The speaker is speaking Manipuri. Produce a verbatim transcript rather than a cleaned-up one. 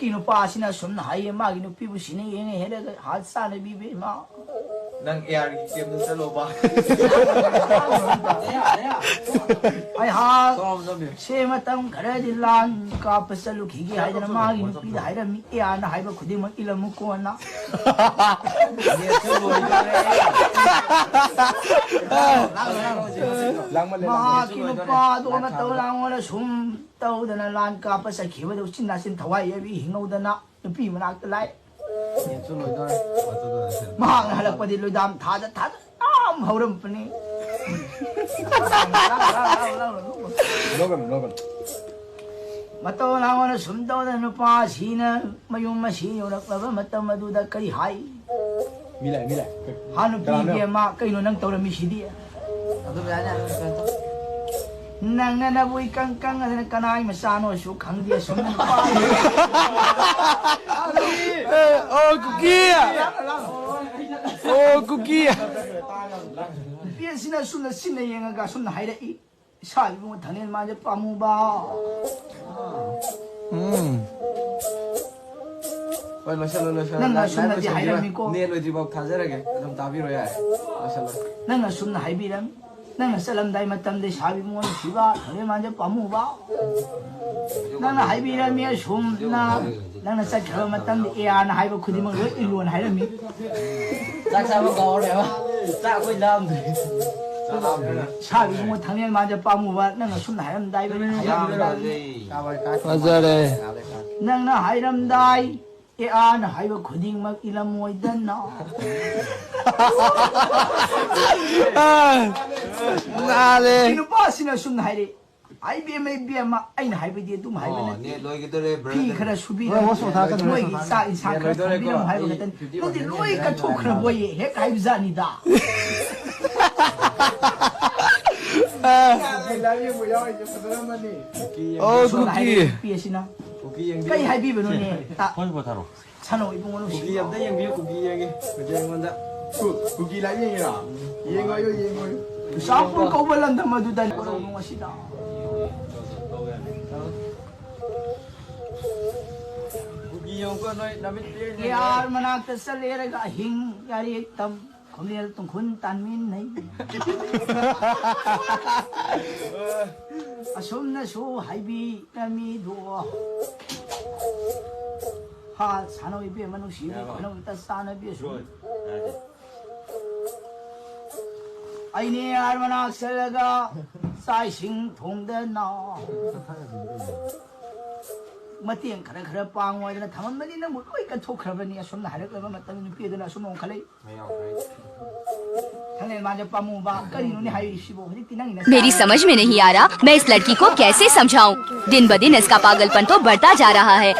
ꯅꯨꯄꯥꯁꯤꯅ ꯁꯨꯝꯅ ꯍꯥꯏꯌꯦ, ꯃꯥꯒꯤ ꯅꯨꯄꯤꯕꯨ ꯁꯤꯅ ꯌꯦꯡꯉꯦ ꯍꯦꯜꯂꯒ ꯍꯥꯠ ꯆꯥꯅꯕꯤꯕ ꯏꯃꯥ꯫ ꯅꯪ ꯑꯦ ꯑꯥꯔꯒꯤ ꯀꯦꯝꯗ ꯆꯠꯂꯣꯕ꯫ ꯑꯩꯍꯥꯛ ꯁꯣꯝ, ꯁꯣꯝ, ꯁꯣꯝ꯫ ꯁꯦ ꯃꯇꯝ ꯈꯔꯗꯤ ꯂꯥꯟ ꯀꯥꯞꯄ ꯆꯠꯂꯨꯈꯤꯒꯦ ꯍꯥꯏꯗꯅ ꯃꯥꯒꯤ ꯅꯨꯄꯤꯗ ꯍꯥꯏꯔꯝꯃꯤ, ꯑꯦ ꯑꯥꯔꯅ ꯍꯥꯏꯕ ꯈꯨꯗꯤꯡꯃꯛ ꯏꯂꯝꯃꯨꯀꯣꯟꯅ꯫ ꯅꯦꯠꯁꯨ ꯂꯣꯏꯗꯣꯔꯦ꯫ ꯂꯥꯡꯃꯜꯂꯦ, ꯂꯥꯡꯃꯜꯂꯦ꯫ ꯃꯍꯥꯛꯀꯤ ꯅꯨꯄꯥꯗꯣ ꯅꯠꯇꯕ ꯂꯥꯡꯉꯣꯟꯗ ꯁꯨꯝ ꯇꯧꯗꯅ ꯂꯥꯟ ꯀꯥꯞꯄ ꯆꯠꯈꯤꯕꯗ ꯎꯆꯤꯟ ꯅꯥꯆꯤꯟ ꯊꯋꯥꯏ ꯌꯥꯎꯕꯤ ꯍꯤꯡꯍꯧꯗꯅ ꯅꯨꯄꯤ ꯃꯅꯥꯛꯇ ꯂꯥꯛꯑꯦ꯫ ꯅꯦꯠꯁꯨ ꯂꯣꯏꯗꯣꯔꯦ꯫ ꯃꯍꯥꯛꯅ ꯍꯜꯂꯛꯄꯗꯤ ꯂꯣꯏꯗꯥꯝ ꯊꯥꯗ ꯊꯥꯗ ꯌꯥꯝ ꯍꯧꯔꯝꯕꯅꯤ꯫ ꯅꯣꯛꯀꯅꯨ, ꯅꯣꯛꯀꯅꯨ꯫ ꯃꯇꯧ ꯂꯥꯡꯉꯣꯅ ꯁꯨꯝ ꯇꯧꯗꯅ ꯅꯨꯄꯥꯁꯤꯅ ꯃꯌꯨꯝ ꯑꯁꯤ ꯌꯧꯔꯛꯂꯕ ꯃꯇꯝ ꯑꯗꯨꯗ ꯀꯔꯤ ꯍꯥꯏ? ꯃꯤ ꯂꯥꯛꯑꯦ, ꯃꯤ ꯂꯥꯛꯑꯦ꯫ ꯍꯥ, ꯅꯨꯄꯤ ꯀꯅꯥꯅꯣ? ꯏꯕꯦꯝꯃ, ꯀꯩꯅꯣ ꯅꯪ ꯇꯧꯔꯝꯃꯤꯁꯤꯗꯤ? ꯑꯗꯨꯝ ꯌꯥꯅꯤ, ꯑꯗꯨꯝ ꯀꯩꯅꯣ ꯇꯧ꯫ ꯅꯪꯅ ꯅꯕꯨ ꯏꯀꯪ ꯀꯪꯉꯗꯅ ꯀꯅꯥꯒꯤ ꯃꯆꯥꯅꯣꯁꯨ ꯈꯪꯗꯦ, ꯁꯨꯝ ꯅꯨꯄꯥ꯫ ꯑꯦ, ꯑꯣ, ꯀꯨꯀꯤ! ꯑꯣ, ꯀꯨꯀꯤ! ꯅꯨꯄꯤ ꯑꯁꯤꯅ ꯁꯨꯝꯅ ꯁꯤꯟꯅ ꯌꯦꯡꯉꯒ ꯁꯨꯝꯅ ꯍꯥꯏꯔꯛꯏ, "ꯏꯁꯥ ꯏꯕꯨꯡꯉꯣ ꯊꯥꯡꯂꯦꯟ ꯃꯥꯁꯦ ꯄꯥꯝꯃꯨꯕ"꯫ ꯎꯝ꯫ ꯍꯣꯏ, ꯂꯣꯏꯁꯜꯂꯣ, ꯂꯣꯏꯁꯜꯂꯣ꯫ ꯅꯪꯅ ꯂꯥꯏ-, ꯂꯥꯏ ꯑꯁꯨꯝꯅꯗꯤ ꯂꯣꯏꯁꯟꯕꯤꯔꯣ꯫ ꯍꯥꯏꯔꯝꯃꯤꯀꯣ꯫ ꯅꯦꯠ ꯂꯣꯏꯗ꯭ꯔꯤꯐꯥꯎ ꯊꯥꯖꯔꯒꯦ꯫ ꯑꯗꯨꯝ ꯇꯥꯕꯤꯔꯣ ꯌꯥꯔꯦ꯫ ꯂꯣꯏꯁꯜꯂꯣ꯫ ꯅꯪꯅ ꯑꯁꯨꯝꯅ ꯍꯥꯏꯕꯤꯔꯝꯃꯤ꯫ ꯅꯪꯅ ꯆꯠꯂꯝꯗꯥꯏ ꯃꯇꯝꯗ ꯏꯁꯥ ꯏꯕꯨꯡꯉꯣ ꯅꯨꯡꯁꯤꯕ, ꯊꯥꯡꯂꯦꯟ ꯃꯥꯁꯦ ꯄꯥꯝꯃꯨꯕ꯫ ꯅꯪꯅ ꯍꯥꯏꯕꯤꯔꯝꯃꯤ ꯑꯁꯨꯝꯅ꯫ ꯅꯪꯅ ꯆꯠꯈ꯭ꯔꯕ ꯃꯇꯝꯗ ꯑꯦ ꯑꯥꯔꯅ ꯍꯥꯏꯕ ꯈꯨꯗꯤꯡꯃꯛ ꯂꯣꯏ ꯏꯜꯂꯣꯅ ꯍꯥꯏꯔꯝꯃꯤ꯫ ꯆꯥꯛ ꯆꯥꯕ ꯀꯥꯎꯔꯦꯕ꯫ ꯆꯥꯛ ꯑꯩꯈꯣꯏ ꯂꯥꯝꯗ꯭ꯔꯤ꯫ ꯏꯁꯥ ꯏꯕꯨꯡꯉꯣ ꯊꯥꯡꯂꯦꯟ ꯃꯥꯁꯦ ꯄꯥꯝꯃꯨꯕ꯫ ꯅꯪꯅ ꯑꯁꯨꯝꯅ ꯍꯥꯏꯔꯝꯗꯥꯏ, ꯍꯥꯏꯔꯝꯗꯥꯏ꯫ ꯐꯖꯔꯦ꯫ ꯅꯪꯅ ꯍꯥꯏꯔꯝꯗꯥꯏ꯫ ꯑꯦ ꯑꯥꯔꯅ ꯍꯥꯏꯕ ꯈꯨꯗꯤꯡꯃꯛ ꯏꯂꯝꯃꯣꯏꯗꯅ꯫ ꯑꯥ, ꯅꯥꯜꯂꯦ꯫ ꯅꯨꯄꯥꯁꯤꯅ ꯑꯁꯨꯝꯅ ꯍꯥꯏꯔꯛꯏ, "ꯑꯩ ꯏꯕꯦꯝꯃ, ꯏꯕꯦꯝꯃ, ꯑꯩꯅ ꯍꯥꯏꯕꯗꯤ ꯑꯗꯨꯝ ꯍꯥꯏꯕ ꯑꯣ, ꯅꯠꯇꯦ꯫ ꯅꯦꯠ ꯂꯣꯏꯒꯗꯧꯔꯦ, ꯐꯤ brother꯫ ꯈꯔ ꯁꯨꯕꯤꯔꯝꯃꯨ, ꯍꯣꯏ, ꯍꯣꯏ, ꯁꯣꯊꯥ ꯀꯟꯅ, ꯅꯣꯏꯒꯤ ꯁꯣꯊꯥ꯫ ꯆꯥꯛ ꯏꯟꯁꯥꯡ ꯈꯔ ꯅꯦꯠ ꯂꯣꯏꯗꯧꯔꯦꯀꯣ꯫ ꯊꯣꯡꯕꯤꯔꯝꯃꯨ" ꯍꯥꯏꯕ ꯑꯩ ꯈꯛꯇꯅꯤ꯫ ꯐꯤꯐꯇꯤ ꯅꯠꯇꯦ, ꯄꯥꯔꯁꯦꯟ ꯂꯣꯏ ꯂꯩꯔꯦ꯫ ꯀꯠꯊꯣꯛꯈ꯭ꯔꯕꯣꯌꯦ ꯍꯦꯛ ꯍꯥꯏꯕꯖꯥꯠꯅꯤꯗ꯫ ꯑꯥ꯫ ꯂꯥꯏꯔꯤꯛ ꯌꯦꯡꯕ ꯌꯥꯎꯔꯤꯁꯦ ꯐꯖꯔꯝꯃꯅꯤ꯫ ꯀꯨꯀꯤ ꯌꯦꯡꯕꯤꯌꯨ꯫ ꯑꯣ, ꯁꯣꯝꯗ ꯀꯨꯀꯤ꯫ ꯍꯥꯏꯔꯤꯕ ꯅꯨꯄꯤ ꯑꯁꯤꯅ ꯀꯨꯀꯤ ꯌꯦꯡꯕꯤꯌꯨ꯫ ꯀꯩ ꯍꯥꯏꯕꯤꯕꯅꯣꯅꯦ? ꯁꯦ, ꯇ-, ꯐꯣꯟ ꯄꯣꯊꯥꯔꯣ꯫ ꯁꯥꯟꯅꯧ ꯏꯕꯨꯡꯉꯣ ꯅꯨꯡꯁꯤꯕ꯫ ꯀꯨꯀꯤ ꯑꯝꯇ ꯌꯦꯡꯕꯤꯌꯨ, ꯀꯨꯀꯤ ꯌꯦꯡꯒꯦ꯫ ꯍꯧꯖꯤꯛ ꯑꯩꯉꯣꯟꯗ꯫ ꯀꯨ-, ꯀꯨꯀꯤ ꯂꯥꯏꯔꯤꯛ ꯌꯦꯡꯉꯤꯔꯣ? ꯌꯦꯡꯉꯣ, ꯌꯦꯡꯉꯣ, ꯌꯦꯡꯉꯣ꯫ ꯆꯨꯔꯆꯥꯟꯄꯨꯔ ꯀꯧꯕ ꯂꯝꯗꯝ ꯑꯗꯨꯗ ꯀꯣꯅꯨꯡ ꯑꯁꯤꯗ꯫ ꯌꯦꯡꯉꯨꯀꯣ ꯅꯣꯏ ꯅꯃꯤꯠ ꯄꯦꯟꯅ ꯌꯦꯡꯉꯣ꯫ ꯌꯥꯔ ꯃꯅꯥꯛꯇ ꯆꯠꯂꯦꯔꯒ ꯑꯍꯤꯡ ꯌꯥꯔꯦ ꯇꯝ ꯈꯣꯝꯂꯦꯜ ꯇꯨꯡꯈꯨꯟ ꯇꯥꯟꯃꯤꯟꯅꯩ꯫ ꯑꯁꯨꯝꯅꯁꯨ ꯍꯥꯏꯕꯤꯔꯝꯃꯤꯗꯣ꯫ ꯍꯥ, ꯁꯥꯟꯅꯧ ꯏꯕꯦꯝꯃ ꯅꯨꯡꯁꯤꯕꯤ, ꯌꯥꯔꯕꯣ? ꯈꯣꯏꯅꯧ ꯍꯦꯛꯇ ꯆꯥꯟꯅꯕꯤ ꯑꯁꯨꯝ꯫ ꯂꯣꯏ꯫ ꯌꯥꯔꯦ꯫ ꯑꯩꯅꯦ ꯌꯥꯔ ꯃꯅꯥꯛ ꯆꯠꯂꯒ ꯆꯥꯛ ꯏꯁꯤꯡ ꯊꯣꯡꯗꯅ ꯃꯇꯦꯡ ꯈꯔ ꯈꯔ ꯄꯥꯡꯉꯨ ꯍꯥꯏꯗꯅ ꯊꯝꯃꯝꯕꯅꯤ, ꯅꯪꯕꯨ ꯂꯣꯏ ꯀꯠꯊꯣꯛꯈ꯭ꯔꯕꯅꯤ꯫ ꯑꯁꯨꯝꯅ ꯍꯥꯏꯔꯛꯂꯕ ꯃꯇꯝꯗ ꯅꯨꯄꯤ ꯑꯗꯨꯅ ꯑꯁꯨꯝ ꯑꯣꯟꯈꯠꯂꯛꯏ꯫ ꯊꯥꯡꯂꯦꯟ ꯃꯥꯟꯁꯦ ꯄꯥꯝꯃꯨꯕ, ꯀꯔꯤꯅꯣꯅꯦ ꯍꯥꯏꯔꯤꯁꯤꯕꯣ? ꯍꯧꯖꯤꯛꯇꯤ ꯅꯪꯒꯤ ꯅꯁꯥ मेरी समझ में नहीं आ रहा, मैं इस लड़की को कैसे समझाऊं। दिन ब दिन इसका पागलपन तो बढ़ता जा रहा है।